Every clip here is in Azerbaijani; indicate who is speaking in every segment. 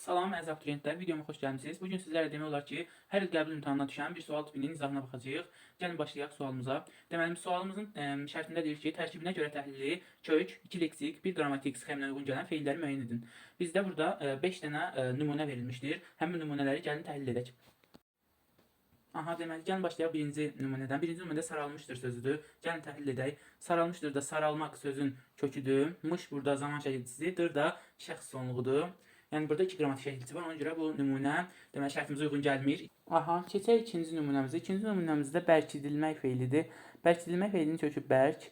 Speaker 1: Salam əziz abituriyentlər, videoma xoş gəlmisiniz. Bu gün sizlərlə demək olar ki, hər il qəbul imtahanına düşən bir sual tipinin izahına baxacağıq. Gəlin başlayaq sualımıza. Deməli, sualımızın şərtində deyir ki, tərkibinə görə təhlili, kök, 2 leksik, 1 qrammatik sxeminə uyğun gələn feilləri müəyyən edin. Bizdə burada 5 dənə nümunə verilmişdir. Həmin nümunələri gəlin təhlil edək. Aha, deməli, gəlin başlayaq birinci nümunədən. Birinci nümunədə saralmışdır sözüdür. Gəlin təhlil edək. Saralmışdır da saralmaq sözün köküdür. Mış burada zaman şəkilçisi, dır da şəxs sonluğudur. Yəni burada iki qrammatik şəkilçisi var. Ona görə bu nümunə deməli şərtimizə uyğun gəlmir. Aha, keçək ikinci nümunəmizə. İkinci nümunəmizdə bərkidilmək feilidir. Bərkidilmək feilinin kökü bərk,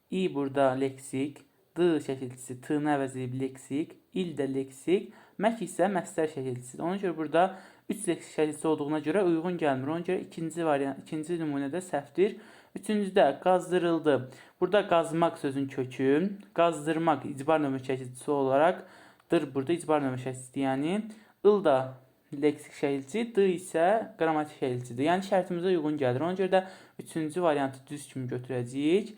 Speaker 1: i burada leksik, d şəkilçisi t-ni əvəz edib leksik, il də leksik, mək isə məstər şəkilçisidir. Ona görə burada 3 leksik şəkilçisi olduğuna görə uyğun gəlmir. Ona görə ikinci variant, ikinci nümunədə səhvdir. Üçüncüdə qazdırıldı. Burada qazmaq sözün kökü, qazdırmaq icbar növü şəkilçisi olaraq dır burada icbar növü şəkilçisidir. Yəni ıl da leksik şəkilçi, d isə qrammatik şəkilçidir. Yəni şərtimizə uyğun gəlir. Ona görə də üçüncü variantı düz kimi götürəcəyik.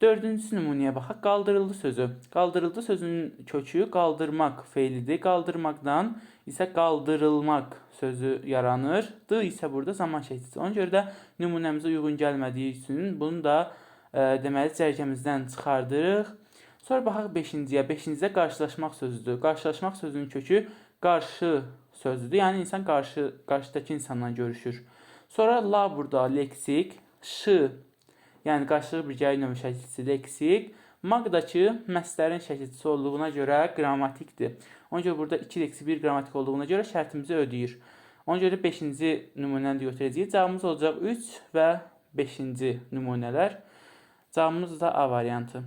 Speaker 1: Dördüncü nümunəyə baxaq. Qaldırıldı sözü. Qaldırıldı sözünün kökü qaldırmaq feilidir. Qaldırmaqdan isə qaldırılmaq sözü yaranır. D isə burada zaman şəkilçisi. Ona görə də nümunəmizə uyğun gəlmədiyi üçün bunu da deməli cərgəmizdən çıxardırıq. Sonra baxaq beşinciyə. Beşincidə qarşılaşmaq sözüdür. Qarşılaşmaq sözünün kökü qarşı sözüdür. Yəni insan qarşıdakı insanla görüşür. Sonra la burada leksik, ş yəni qarşılıqlı bir gəlir növü şəkilçisi leksik, maqdakı məstərin şəkilçisi olduğuna görə qrammatikdir. Ona görə burada 2 leksik, 1 qrammatik olduğuna görə şərtimizi ödəyir. Ona görə 5-ci nümunəni də götürəcəyik. Cavabımız olacaq 3 və 5-ci nümunələr. Cavabımız da A variantı.